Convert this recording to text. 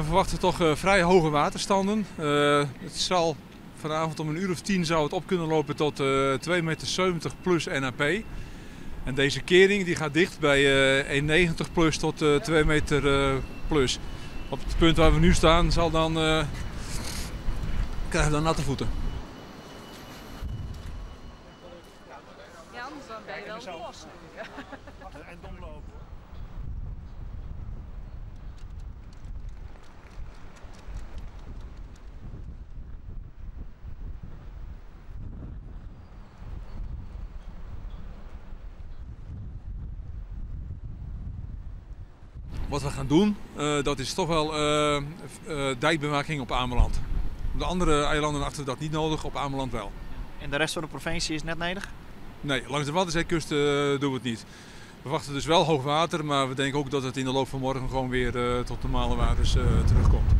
We verwachten toch vrij hoge waterstanden. Het zal vanavond om een uur of 10 zou het op kunnen lopen tot 2,70 meter plus NAP. En deze kering die gaat dicht bij 1,90 plus tot 2 meter plus. Op het punt waar we nu staan zal dan, krijgen we dan natte voeten. Ja, anders dan ben je wel los. En omlopen. Wat we gaan doen, dat is toch wel dijkbewaking op Ameland. Op de andere eilanden achten we dat niet nodig, op Ameland wel. En de rest van de provincie is net nedig? Nee, langs de Waddenzeekust doen we het niet. We wachten dus wel hoog water, maar we denken ook dat het in de loop van morgen gewoon weer tot normale waters terugkomt.